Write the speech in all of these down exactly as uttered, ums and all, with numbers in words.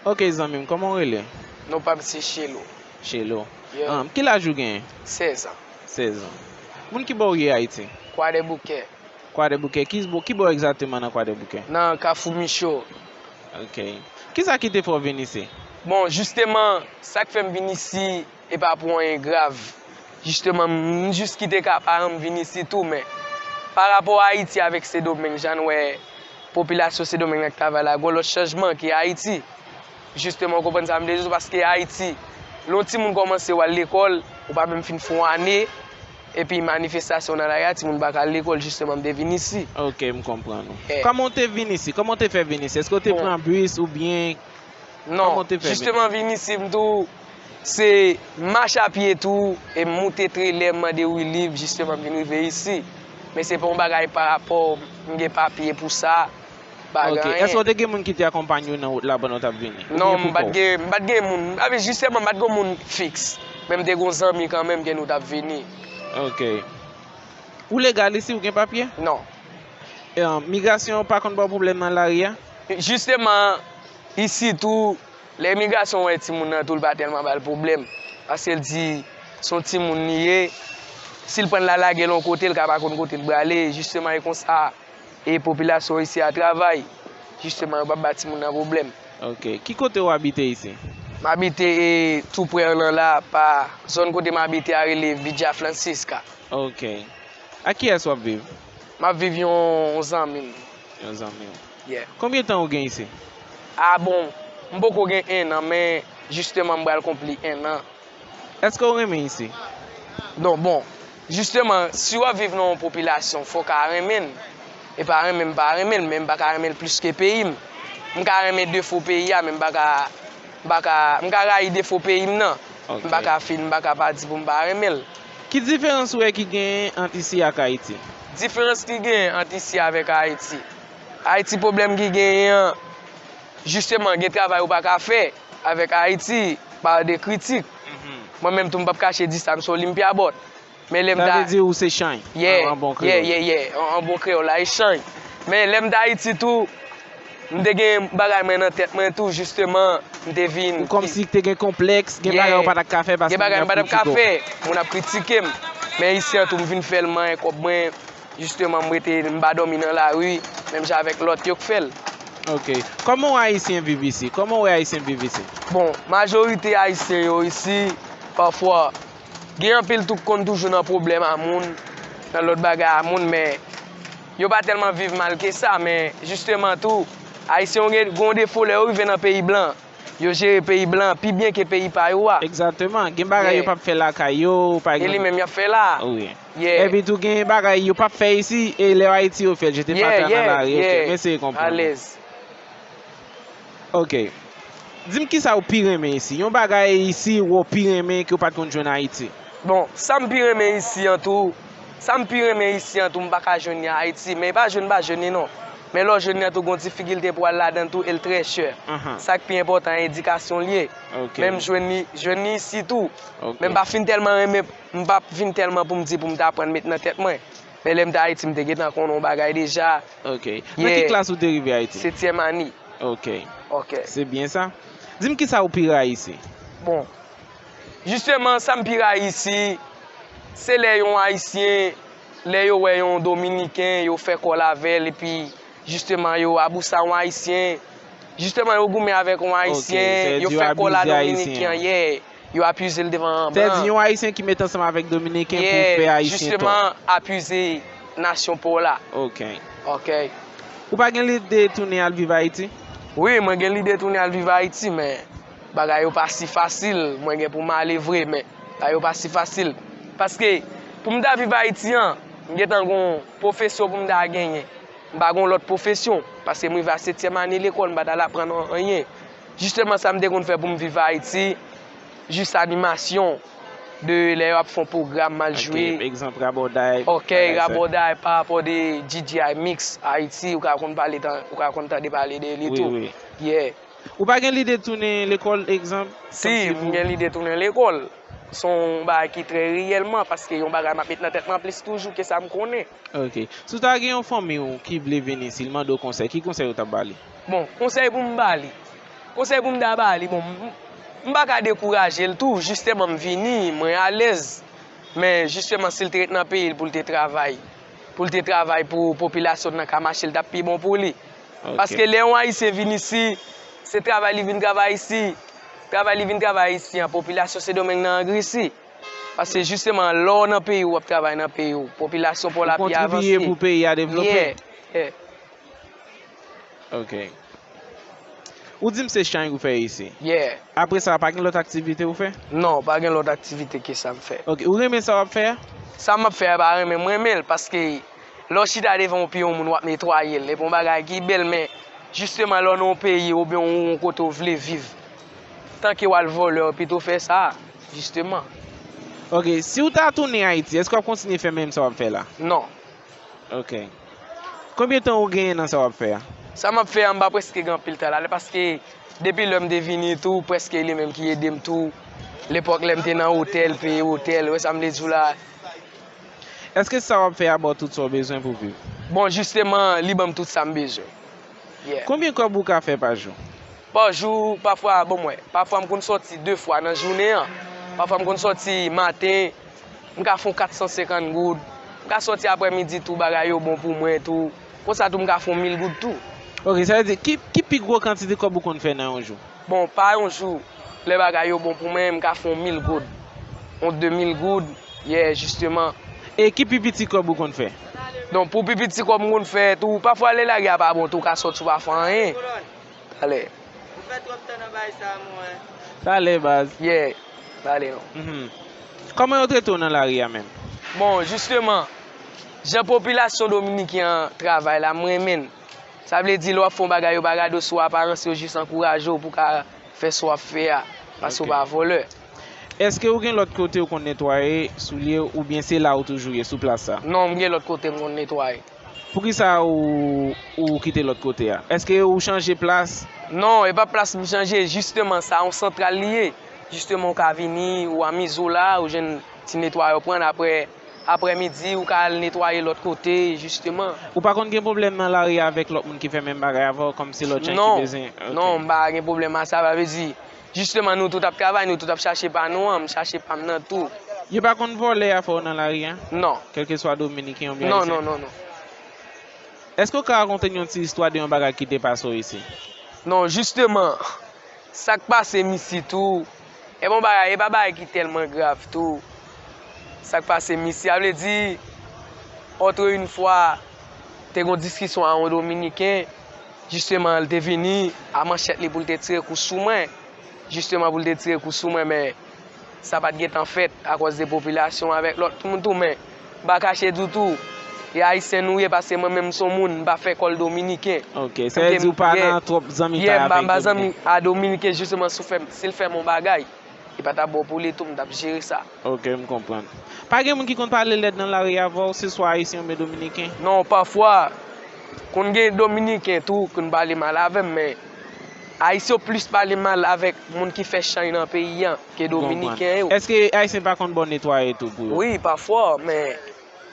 Ok, zanmi m, kòman w rele? Non pa m se Chelo. Chelo. Yeah. Ah, ki laj ou genyen? Sèz an. Sèz an. Moun ki bò w ye Ayiti? Kwadèboukè. Kwadèboukè. Ki bò, ki bò egzakteman nan Kwadèboukè? Nan Kafou Micho. Ok. Kisa ki te fè w vin isi? Bon, jisteman, sa k fè m vin isi, e pa pou anyen grav. Jisteman, m jis kite ka paran m vin isi tou, men pa rapò Ayiti avèk Sendomeng, jan n wè popilasyon Sendomeng nan k travay la, gon lòt chanjman ki Ayiti. Jisteman, w konprann sa m vle di w, paske Ayiti, lè yon timoun kòmanse w al lekòl, ou pa menm fin fè yon ane, epi manifestasyon nan lari a, timoun pa ka al lekòl, jisteman, m te vin isi. Ok, m konprann ou. Yeah. Kòman w te vin isi? Kòman w te fè vin isi? Èske w te Bon. pran bis oubyen Non, Kòman w te fè vin? Jisteman, vin isi, m tou, se mache a pye tou, e m moute trelè, m mande woulib, jisteman, m vin rive isi. Men se pa yon bagay pa rapò, m gen papye pou sa, pa Ok, gen anyen. Èske w te gen moun ki te akonpanye w nan wout la pandan w t ap vini? Non, Oubyen m pou pa t kò w? gen, m pa t gen moun. Api, jisteman, m pa t gen moun fiks. Men m te gen yon zanmi kanmenm ke nou t ap vini. Ok. Ou legal isi, ou gen papye? Non. E, migrasyon pa konn ba w pwoblèm nan lari a? Jisteman, isi tou, lè migrasyon wè timoun nan tou, l pa tèlman ba l pwoblèm. Paske l di, se yon timoun li ye, si l pran l al lage l yon kote, l ka pa konn kote l prale. Jisteman, e konsa, e popilasyon isi a travay. Jisteman, yo p ap ba timoun nan pwoblèm. Ok. Ki kote w abite isi? M abite, e, tou prè nan la, pa zòn kote m abite a rele Villa Francisca. Ok. Ak kiyès w ap viv? M ap viv yon, yon zanmi m. Yon zanmi w. Yeah. Konbyen tan ou gen isi? A bon, m poko gen en an, men jisteman m pral konpli en an. Èske w renmen isi? Non, bon, jisteman, si w ap viv nan yon popilasyon, fò w ka renmen l. E pa renmen m pa renmen l, men m pa ka renmen l plis ke peyi m. M ka renmen defo peyi a, men m pa ka, m pa ka, m ka rayi defo peyi m nan. M Ok. pa ka fin, m pa ka pa di pou m pa renmen l. Ki diferans ou wè ki genyen ant isi ak Ayiti? Diferans ki genyen ant isi avèk Ayiti. Ayiti, pwoblèm ki genyen an, jisteman, gen travay ou pa ka fè avèk Ayiti, pa de kritik. Mhm. Mwen menm tou, m p ap kache di sa, m se Olympia Bòt. Men lè m Sa ta vle di ou se Chany, Yeah, an, an bon yeah, kreyòl. yeah, yeah. An, an bon kreyòl, Ayisyen. Men lè m t Ayiti tou, m te gen bagay mwen nan tèt mwen tou, jisteman, m te vin Ou kòmsi te gen konplèks, gen Yeah. bagay ou pa t ap ka fè paske Gen bagay moun m ap pa t ap ka kritike w. fè, moun ap kritike m. Men isi an tou, m vin fè l manyen kòb mwen, jisteman, m rete, m pa dòmi nan lari, menm jan avèk lòt yo k fè l. Ok. Kòman w Ayisyen viv isi? Kòman w wè Ayisyen viv isi? Bon, majorite Ayisyen yo isi, pafwa, gen anpil tou k konn toujou nan pwoblèm a moun, nan lòt bagay a moun, men yo pa tèlman viv mal ke sa, men jisteman tou, Ayisyen yo gen, gen yon defo lè yo rive nan peyi blan, yo jere peyi blan pi byen ke peyi pa yo a. Egzakteman. Gen bagay yo Yeah. p ap fè lakay yo, pa E li egzanp. menm y ap fè la. Wi. Yeah. Epi tou gen bagay yo p ap fè isi, e lè yo Ayiti yo fè l, jete Yeah, patra nan yeah, lari. Ok, yeah. m eseye konprann. Alèz. Ok. Di m kisa ou pi renmen isi? Yon bagay isi ou pi renmen ke w pa t konn jwenn Ayiti? Bon, sa m pi renmen isi an tou, sa m pi renmen isi an tou, m pa ka jwenn li Ayiti, men e pa jwenn m pa jwenn li non. Men lè w jwenn li an tou, gon difikilte pou w al ladan l tou, e l trè chè. Ahan. Sa k pi enpòtan, edikasyon l ye. Ok. Men m jwenn li, jwenn li isi tou. Ok. Men m pa fin tèlman renmen, m pa vin tèlman pou m di pou m ta pran l met nan tèt mwen. Men lè m t Ayiti, m te gentan konnen yon bagay deja. Ok. Nan ki Yeah. klas ou te rive Ayiti? Setyèm ane. Ok. Ok. Se byen sa. Di m kisa ou pi rayi isi? Bon, jisteman, sa m pi rayi isi, se lè yon Ayisyen, lè yo wè yon Dominiken, yo fè kòl avè l, epi jisteman, yo abousa yon Ayisyen. Jisteman, yo goumen avèk yon Ok, Ayisyen, sa vle yo di yo fè kòl a abize Ayisyen Dominiken an. an, yeah. Yo akize l devan Sa vle di blan. yon Ayisyen ki met ansanm avèk Dominiken pou Yeah, fè Ayisyen tò. jisteman, akize nasyon pa w la. Ok. Ok. Ou pa gen lide tounen al viv Ayiti? Wi, mwen gen lide tounen al viv Ayiti, men bagay yo pa si fasil. Mwen gen pou m ale vre, men bagay yo pa si fasil. Paske, pou m ta viv Ayiti an, m gentan gon pwofesyon pou m ta genyen. M pa gon lòt pwofesyon, paske m rive a setyèm ane lekòl, m pa t al aprann anyen. Jisteman, sa m te konn fè pou m viv Ayiti, jis animasyon, de lè y ap fè yon pwogram, m al Ok, jwe. egzanp, rabòday, Ok, bagay sa. rabòday pa rapò de D J I Mix Ayiti, ou ka konn pale tan, ou ka konn tande pale de li Wi, tou. wi. Yeah. Ou pa gen lide tounen lekòl, egzanp? Si, kòmsi m pou gen lide tounen lekòl. Se yon bagay ki trè reyèlman, paske yon bagay m ap met nan tèt mwen plis toujou ke sa m konnen. Ok. Si w ta gen yon fanmi w ki vle vini, si l mande w konsèy, ki konsèy ou t ap ba li? Bon, konsèy pou m ba li. Konsèy pou m ta ba li, bon, m, m pa ka dekouraje l tou, jisteman m vini, mwen alèz. Men jisteman, si l te ret nan peyi l pou l te travay, pou l te travay pou popilasyon nan ka mache, l t ap pi bon pou li. Ok. Paske lè yon Ayisyen vin isi, se travay li vin travay isi. Travay li vin travay isi an, popilasyon Sendomeng nan angresi. Paske jisteman, lè w nan peyi w, w ap travay nan peyi w, popilasyon pa w la pi avanse. Ou kontribiye pou peyi a devlope. Yeah, yeah. Ok. Ou di m se chay ou fè isi. Yeah. Apre sa, pa gen lòt aktivite ou fè? Non, pa gen lòt aktivite ke sa m fè. Ok. Ou renmen sa w ap fè a? Sa m ap fè a pa renmen, m renmen l paske lè w chita devan yon pye yon moun, w ap netwaye l. Epi yon bagay ki bèl, men jisteman lè w nan yon peyi oubyen yon kote w vle viv, tanke w al vòlè, w pito fè sa, jisteman. Ok. Si w ta tounen Ayiti, èske w ap kontinye fè menm sa w ap fè la? Non. Ok. Konbyen tan ou genyen nan sa w ap fè a? Sa m ap fè a, m pa prèske gen anpil tan la, paske depi lè m te vini tou, prèske li menm ki ede m tou. Lepòk lè m te nan otèl, peye otèl, ou wè sa m vle di w la. Èske sa w ap fè a ba w tout sa w bezwen pou viv? Bon, jisteman, li ban m tout sa m bezwen. Yeah. Konbyen kòb ou ka fè pa jou? Pa jou, pafwa, bon, mwen, pafwa m konn sòti de fwa nan jounen an. Pafwa m konn sòti maten, m ka fè yon kat san senkant goud. M ka sòti aprèmidi tou, bagay yo bon pou mwen tou. Konsa tou, m ka fè yon mil goud tou. Ok, sa vle di, ki, ki pi gwo kantite kòb ou konn fè nan yon jou? Bon, pa yon jou, lè bagay yo bon pou mwen, m ka fè yon mil goud. Yon de mil goud, yeah, jisteman. E ki pi piti kòb ou konn fè? Donk, pou pi piti kòb m konn fè tou, pafwa lè lari a pa bon tou, w ka sòti, w pa fè anyen. Talè. Ou fè twòp tan nan bagay sa a, mwen. Talè, baz. Yeah, talè non. Mhm. Kòman yo trete w nan lari a menm? Bon, jisteman, jan popilasyon dominiken an travay la, m renmen l. Sa vle di, lè w ap fè yon bagay, yo pa gade w sou aparans, yo jis ankouraje w pou w ka fè sa w ap fè a, paske w pa vòlè. Èske ou gen lòt kote ou konn netwaye soulye oubyen se la ou toujou ye, sou plas sa? Non, m gen lòt kote m konn netwaye. Poukisa ou, ou kite lòt kote a? Èske ou chanje plas? Non, e pa plas m chanje, jisteman, sa yon santral li ye. Jisteman, ou ka vini, ou amize w la, ou jwenn ti netwayè w pran, aprè, aprèmidi, ou ka al netwaye lòt kote, jisteman. Ou pa konn gen pwoblèm nan lari a avèk lòt moun ki fè menm bagay avè w, kòmsi lòt jan ki bezwen? Non, non, m pa gen pwoblèm a sa, sa vle di, jisteman, nou tout ap travay, nou tout ap chache pa nou an, m chache pa m nan tou. Yo pa konn vòlè afè w nan lari a? Non. Kèlkeswa dominiken oubyen ayisyen? Non, non, non, non. Èske w ka rakonte n yon ti istwa de yon bagay ki te pase w isi? Non, jisteman, sa k pase m isi tou, e bon bagay, e pa bagay ki tèlman grav tou. Sa k pase m isi, sa vle di, entre une fois, te gen yon diskisyon a yon dominiken, jisteman, l te vini a manchèt li pou l te tire kou sou mwen. Jisteman, pou l te tire kou sou mwen, men sa pa t gentan fèt akòz de popilasyon avèk lòt moun tou, men m pa kache di w tou, e ayisyen nou ye, paske mwen menm m se yon moun, m pa fè kò l dominiken. Ok, sa vle di ou pa nan twòp zanmitay avèk dominiken? Yeah, m pa, m pa zanmi a dominiken, jisteman, si w fè, si l fè m yon bagay, li pa t ap bon pou li tou, m t ap jere sa. Ok, m konprann. Pa gen moun ki konn pale lèd nan lari avè w, se swa ayisyen oubyen dominiken? Non, pafwa, konn gen dominiken tou, konn pale mal avè m, men ayisyen yo plis pale mal avèk moun ki fè chay nan peyi an ke dominiken yo. Èske ayisyen pa konn bon netwaye tou pou yo? Wi, pafwa, men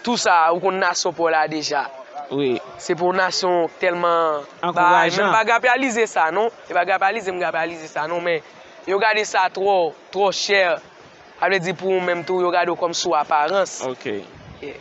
tou sa, ou konn nasyon pa w la deja. Wi. Se pou yon nasyon tèlman bay, men m pa grapyalize sa, non. E pa grapyalize, m grapyalize sa, non, men yo gade sa twò, twò chè. Sa vle di pou ou menm tou, yo gade w kòm sou aparans. Ok. Yeah.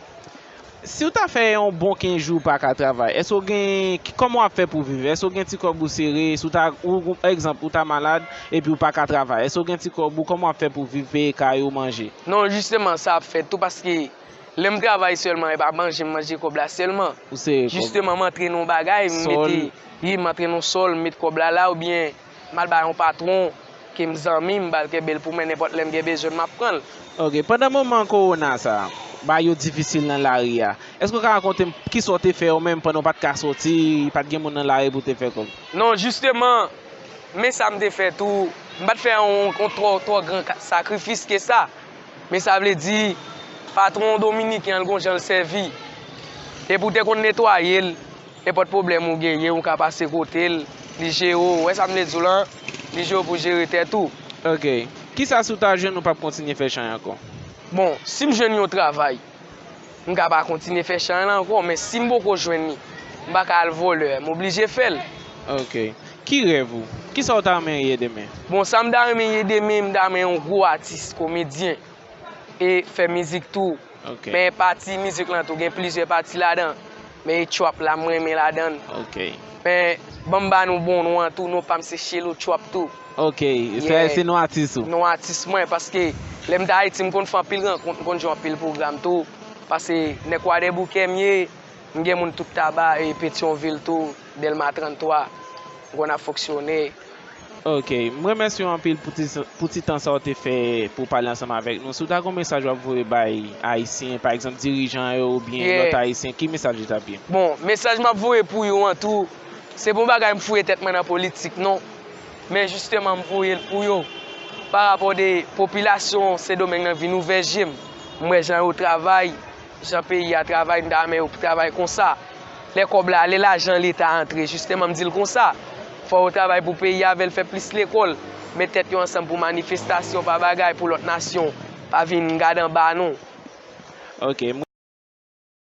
Si w ta fè yon bon kenz jou ou pa ka travay, èske w gen, ki, kòman w ap fè pou viv? Èske w gen ti kòb ou sere? Si w ta, ou, ou, egzanp, ou ta malad, epi w pa ka travay, èske w gen ti kòb ou, kòman w ap fè pou viv, peye kay ou, manje? Non, jisteman, sa ap fèt tou, paske lè m travay sèlman, e pa manje m manje kòb la sèlman. Ou sere kòb. Jisteman, m antre nan yon bagay, m mete, wi, m antre nan yon sòl, m met kòb la la, oubyen m al ba yon patwon ke m zanmi, m ba l kenbe l pou mwen, nenpòt lè m gen bezwen l, m ap pran l. Ok, pandan moman kowona sa, bagay yo difisil nan lari a, èske w ka rakonte m kisa w te fè ou menm pandan w pa t ka soti, pa t gen moun nan lari pou w te fè kòb? Non, jisteman, men sa m te fè tou, m pa t fè yon, yon twò, twò gran ka-, sakrifis ke sa. Men sa vle di, patwon dominiken an, l gon jan l sèvi. Epi w te konn netwaye l, nenpòt pwoblèm ou genyen, ou ka pase kote l, li jere w. Ou wè sa m vle di w lan? Li jere w pou jere tèt ou. Ok. Kisa si w ta jwenn ou p ap kontinye fè chay ankò? Bon, si m jwenn yon travay, m ka pa kontinye fè chay lan ankò, men si m poko jwenn li, m pa ka al vòlè, m oblije fè l. Ok. Ki rèv ou? Kisa w ta renmen ye demen? Bon, sa m ta renmen ye demen, m ta renmen yon gwo atis, komedyen, e fè mizik tou. Ok. Men pati mizik lan tou, gen plizyè pati ladan. Men e trap la, m renmen ladan. Ok. Men ban m ba nou bon non an tou, non pa m se Shelo Trap tou. Ok. Se, se non atis ou? Non atis mwen, paske lè m t Ayiti, m konn fè anpil rankont, m konn jwe anpil pwogram tou. Paske nèg Kwadèboukè m ye, m gen moun tout Taba e Petyonvil tou, Dèlma tranntwa, m konn ap fonksyone. Ok. M remèsye w anpil pou ti, pou ti tan sa w te fè pou pale ansanm avèk nou. Si w ta gen yon mesaj w ap voye bay Ayisyen, pa egzanp dirijan yo oubyen Yeah. Lòt Ayisyen, ki mesaj li t ap ye? Bon, mesaj m ap voye pou yo an tou, se pa yon bagay m fouye tèt mwen nan politik non. Men jisteman m voye l pou yo. Pa rapò de popilasyon Sendomeng nan vin ouvè je m. M wè jan yo travay, jan peyi a travay, m ta renmen yo travay konsa. Lè kòb la, lè lajan Leta antre, jisteman m di l konsa. Fò yo travay pou peyi a, avè l fè plis lekòl, met tèt yo ansanm pou manifestasyon, pa bagay pou lòt nasyon pa vin gade anba nou. Ok.